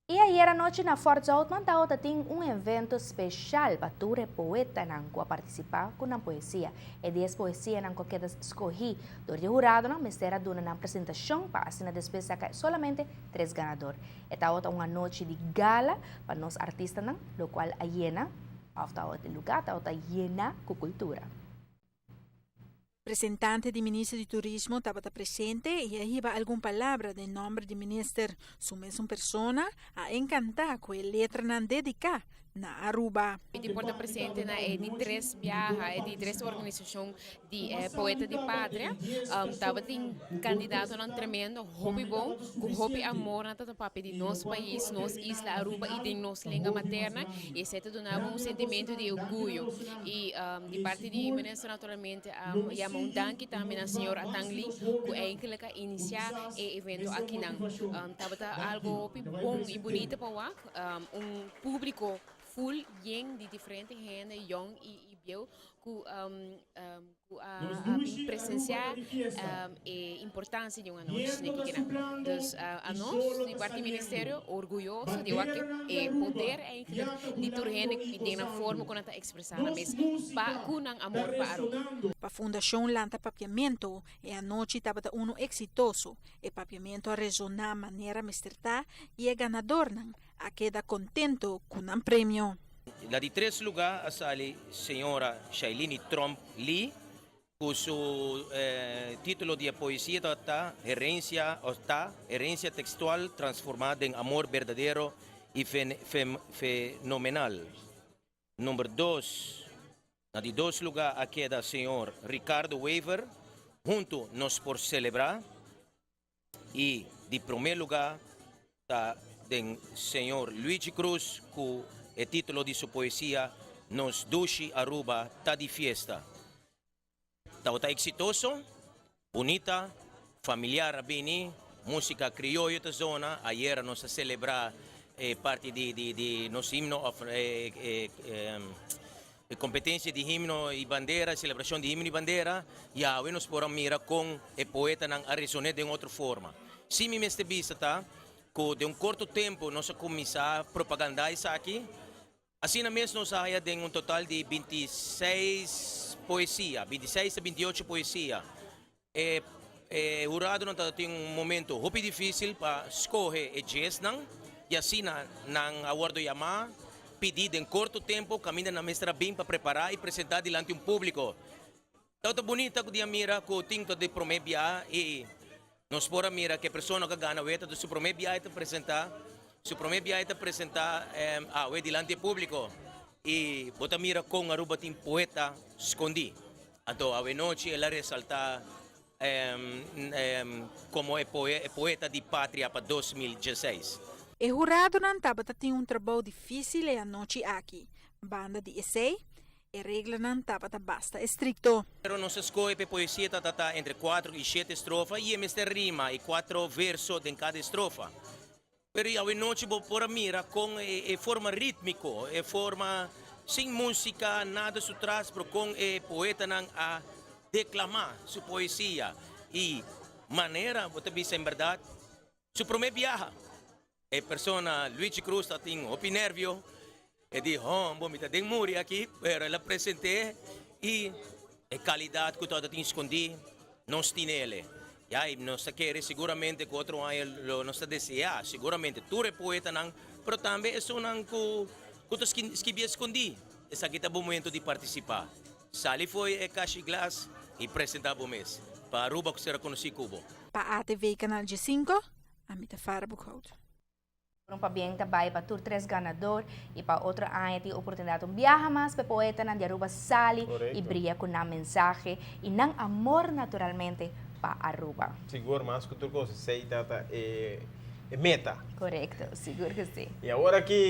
Y ayera nochi na Fort Zoutman tabatin un evento special pa tur e poetanan cu a participa cu nan poesia. E 10 poesianan cu a keda scogi door di huradonan mester a duna nan presentacion pa asina despues saca solamente tres ganador. E tabata un anochi di gala pa nos artistanan, locual a yena, of tabata lugar tabata yena cu cultura. Representante di Minister di Turismo tabata presente y a hiba algun palabra den nomber di Minister. Su mesun persona a encanta cu e letranan dedica na Aruba. Di por ta presente na e di tres biaha, e di tres organisacion di Poeta di Patria. Tabatin candidatonan tremendo, hopi bon, cu hopi amor nan ta papia di nos pais, nos isla Aruba y den nos lenga materna. Y esey ta dunabo un sentimento di orguyo. Y di parti di minister naturalmente a yama un danki tambe na señor Atang Lee cu eigenlijk a inicia e evento akinan. Tabata algo hopi bon y bunita pa wak, un publico full yen di diferente hende, yong y bieu, cu a presencia e importancia di un anochi kikinan. Dus anos di parti ministerio orguyoso di wak e poder eigenlijk di tur hende den nan forma cu nan ta expresa nan mes pa cu nan amor pa Aruba. Pa Fundacion Lanta Papiamento e anochi tabata uno exitoso. E papiamento a resona manera mester ta y e ganadornan a keda contento cu nan premio. Na di tres lugar a sali señora Shailini Tromp Lee cu su titulo di e poesia ta Herencia o ta Herencia Textual Transforma den Amor Berdadero y Fenomenal. Number dos, na di dos lugar a keda señor Ricardo Wever, Hunto Nos Por Celebra. Y di prome lugar ta den señor Luigi Cruz cu e titulo di su poesia Nos Dushi Aruba Ta Di Fiesta. Tabata exitoso, bunita, familiar a bini, musica crioyo ta zona, ayera nos a celebra e parti di nos himno of e competencia di himno y bandera, celebracion di himno y bandera, y awe nos por a mira con e poetanan a resone den otro forma. Si mi mester bisa ta cu den un corto tempo nos a cuminsa propaganda esaki, asina mes nos a haya den un total di 26 poesia, 26 a 28 poesia. E huradonan tabatin un momento hopi dificil pa scoge e 10nan y asina nan a wordo yama, pidi den corto tempo caminda nan mester a bin pa prepara y presenta dilanti un publico. Tabata bunita cu di a mira cu tin ta di prome bia y nos por a mira cu e persona cu a gana awe ta di su prome bia e ta presenta, su prome bia e ta presenta awe dilanti e publico y bo ta mira con Aruba tin poeta scondi. Anto awenochi el a resaltá komo e poeta di patria pa 2016. E huradonan tabata tin un trabou difísil e anochi aki. Banda di esei, e reglanan tabata basta estrikto. Pero nos a skohe pa e poesia ta ta entre kuatro i shete strofa i e mester rima i kuatro verso den kada estrofa. Pero i awenochi bo por a mira kon e forma rítmiko, e forma sin músika, nada su tras, pero kon e poetanan a deklamá su poesia i manera, bo ta bisa en bèrdat, su promé biaha. E persona Luigi Cruz ta tin hopi nervio, e di, Hombo, mi ta den muri aki, pero el a present'é i e kalidat ku tabata tin skondí, nos tinele. Ya, i nos ta kere siguramente ku otro aña lo nos ta deseá siguramente tur e poetanan, pero tambe esunnan ku ku ta skibié skondí. Esaki ta bo momento di partisipá. Sali fo'i e kashi glas i presentá bo mes pa Aruba ku sera konosí ku bo. Pa ATV Canal 5, ami ta Farah Boekhout. Un pabien ta bay pa tur tres ganador y pa otro aña tin oportunidad un biaha mas pa e poetanan di Aruba sali y briya cu nan mensahe y nan amor naturalmente pa Aruba. Sigur, mas cu tur cos esey ta ta e meta. Corecto, sigur cu si. Y awor aki.